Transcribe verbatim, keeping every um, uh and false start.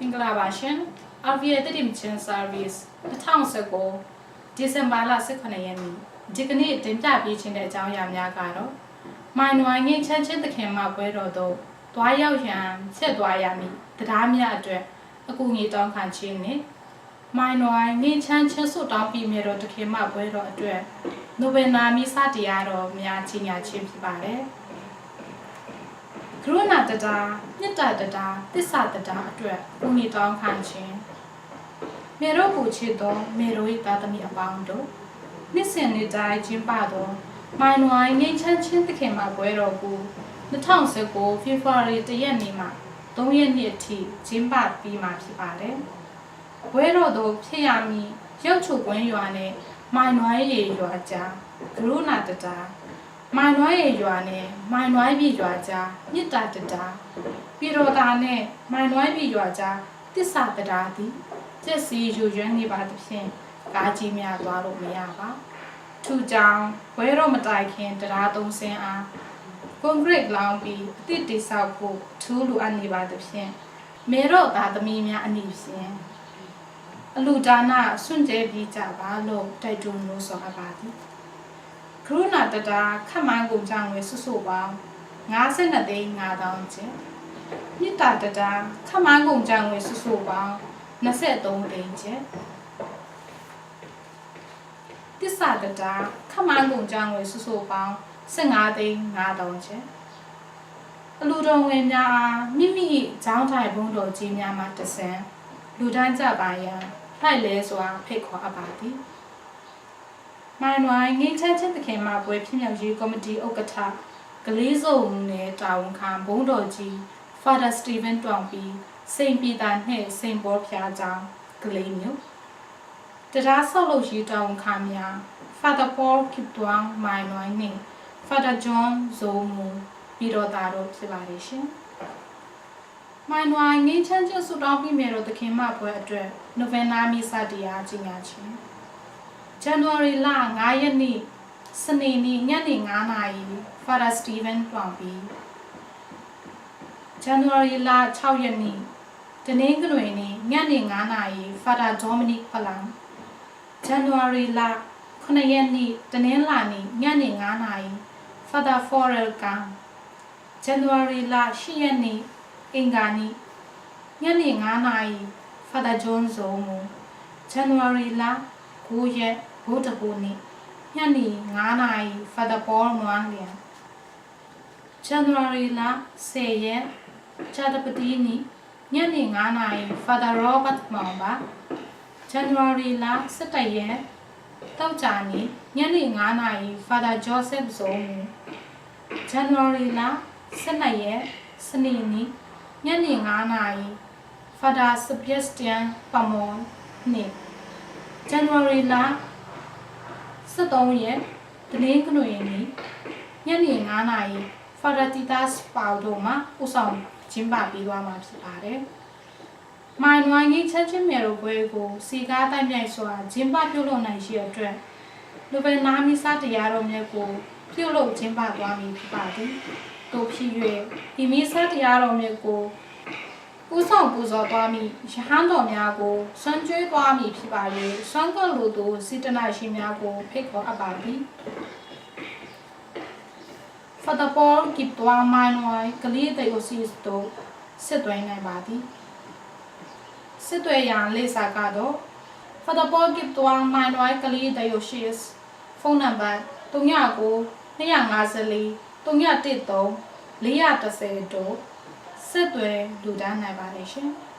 မင်္ဂလာပါရှင်။ R V A သစ်တင်ခြင်း service နှစ်ထောင်ဆယ့်ကိုး ဒီဇင်ဘာလ ဆယ့်ခုနစ်ရက်နေ့ ဒီကနေ့တင်ပြပေးခြင်းတဲ့အကြောင်းအရာများကတော့ မိုင်နွိုင်းငြိမ်းချမ်းခြင်းသခင်မပွဲတော်သို့သွားရောက်ရန် ဆက်သွားရမည့် သဒ္ဒါများအတွက် အကူအညီတောင်းခံခြင်းနှင့် မိုင်နွိုင်းငြိမ်းချမ်းခြင်းဆုတောင်းပေးမယ်တော်သခင်မပွဲတော်အတွက် နိုဝင်ဘာမီးစတရားတော်များကြီးညာခြင်းဖြစ်ပါတယ်။ ကရုဏာသဒ္ဒါ၊ မေတ္တာသဒ္ဒါ၊ သစ္စာသဒ္ဒါအတွက် အကူအညီတောင်းခံခြင်း။ မေတော်ကိုချစ်သောမေတော်၏သားသမီးအပေါင်းတို့၊ နှစ်စဉ်နှစ်တိုင်းကျင်းပသော မိုင်နွိုင်းငြိမ်းချမ်းခြင်းသခင်မပွဲတော်ကို နှစ်ထောင်ဆယ့်ကိုး ဖေဖော်ဝါရီ တစ်ရက်နေ့မှ သုံးရက်နေ့အထိ ကျင်းပပေးမှာဖြစ်ပါတယ်။ ပွဲတော်သို့ဖြစ်ရမည့် ရုပ်ထုကွင်းရွာနှင့် မိုင်နွိုင်းရေရွာကြား ကရုဏာသဒ္ဒါ၊ မိုင်နွိုင်းရေရွာနှင့် မိုင်နွိုင်းပြည်ရွာကြား မေတ္တာသဒ္ဒါ၊ ပြည်တော်သာနှင့် မိုင်နွိုင်းပြည်ရွာကြား သစ္စာသဒ္ဒါသည် ပျက်စီးယိုယွင်းနေပါသဖြင့် ကားကြီးများသွားလို့မရပါ။ ထူးကြောင်း ပွဲတော်မတိုင်ခင် သဒ္ဒါသုံးစင်းအား ကွန်ကရစ်လောင်းပြီး အသစ်တည်ဆောက်ဖို့ အထူးလိုအပ်နေပါသဖြင့် မေတော်သားသမီးများအနေဖြင့် အလှူဒါနစွန့်ကြဲပေးကြပါလို့ တိုက်တွန်းနှိုးဆော်အပ်ပါသည်။ ကရုဏာသဒ္ဒါ ခန့်မှန်းကုန်ကျငွေစုစုပေါင်း ငါးဆယ့်နှစ်သိန်းငါးသောင်းကျပ်၊ မေတ္တာသဒ္ဒါ ခန့်မှန်းကုန်ကျငွေစုစုပေါင်း နှစ်ဆယ့်သုံးသိန်းကျပ်၊ သစ္စာသဒ္ဒါ ခန့်မှန်းကုန်ကျငွေစုစုပေါင်း ဆယ့်ငါးသိန်းငါးသောင်းကျပ်။ အလှူတော်ငွေများအား မိမိ၏ကျောင်းထိုင်ဘုန်းတော်ကြီးများမှတဆင့် လှူဒါန်းကြပါရန် လှိုက်လဲစွာဖိတ်ခေါ်အပ်ပါသည်။ မိုင်နွိုင်းငြိမ်းချမ်းခြင်းသခင်မပွဲဖြစ်မြောက်ရေးကော်မတီဥက္ကဋ္ဌ ကလေးဇော်ဦးနဲ့ တာဝန်ခံဘုန်းတော်ကြီး Father Stephen တွင်ပြီး စိန့်ပီတာနှင့် စိန့်ပေါဘုရားကျောင်း ကလေးမြို့၊ သဒ္ဒါဆောက်လုပ်ရေးတာဝန်ခံများ Father Paul ကစ်တွင်း မိုင်နွိုင်းနှင့် Father John ဇော်မူ ပြည်တော်သာတို့ဖြစ်ပါတယ်ရှင်။ မိုင်နွိုင်းငြိမ်းချမ်းခြင်းဆုတောင်းပေးမယ်တော်သခင်မပွဲအတွက် နိုဝင်ဘာမီးစတရားကြေညာခြင်း။ ဇန်နဝါရီလ ငါးရက်နေ့ စနေနေ့ ညနေငါးနာရီ Father Stephen တွင်ပြီး ဇန်နဝါရီလ ခြောက်ရက်နေ့ တနင်္ဂနွေနေ့ ညနေငါးနာရီ Father Dominic ဖလန်၊ ဇန်နဝါရီလ ခုနစ်ရက်နေ့ တနင်္လာနေ့ ညနေငါးနာရီ Father Forel ကန်၊ ဇန်နဝါရီလ ရှစ်ရက်နေ့ အင်္ဂါနေ့ ညနေငါးနာရီ Father John ဇော်မူ၊ ဇန်နဝါရီလ ကိုးရက် ဗုဒ္ဓဟူးနေ့ ညနေငါးနာရီ Father Paul နွမ်းလျံ၊ ဇန်နဝါရီလ ဆယ်ရက် ကြာသပတေးနေ့ ညနေငါးနာရီ Father Robert မောင်ပါ၊ ဇန်နဝါရီလ ဆယ့်တစ်ရက် သောကြာနေ့ ညနေငါးနာရီ Father Joseph ဇော်မူ၊ ဇန်နဝါရီလ ဆယ့်နှစ်ရက် စနေနေ့ ညနေငါးနာရီ Father Sebastian ပမော်နှင့် ဇန်နဝါရီလ ဆယ့်သုံးရက် တနင်္ဂနွေနေ့ ညနေငါးနာရီ Father Titus ပေါင်တို့မှ ဦးဆောင်ကျင်းပပေးသွားမှာဖြစ်ပါတယ်။ မိုင်နွိုင်းငြိမ်းချမ်းခြင်းမယ်တော်ပွဲကို စည်ကားသိုက်မြိုက်စွာ ကျင်းပပြုလုပ်နိုင်ရေးအတွက် နိုဝင်ဘာမီးစတရားတော်မြတ်ကို ပြုလုပ်ကျင်းပသွားမည်ဖြစ်ပါသည်။ သို့ဖြစ်၍ ဒီမီးစတရားတော်မြတ်ကို ဦးဆောင်ပူဇော်သွားမည့် ရဟန်းတော်များကို ဆွမ်းကျွေးသွားမည်ဖြစ်ပါ၍ ဆွမ်းကပ်လိုသူ စေတနာရှင်များကို ဖိတ်ခေါ်အပ်ပါသည်။ Father Paul ကစ်တွင်း မိုင်နွိုင်း ကလေး Diocese သို့ ဆက်သွယ်နိုင်ပါသည်။ ဆက်သွယ်ရန်လိပ်စာကတော့ Father Paul ကစ်တွင်း မိုင်နွိုင်း ကလေး Diocese ဖုန်းနံပါတ် သုံးညကို နှစ်ရာငါးဆယ့်လေး သုံးညတစ်သုံး လေးရာတစ်ဆယ်တို့ ဆက်သွယ်လှူဒါန်းနိုင်ပါတယ်ရှင်။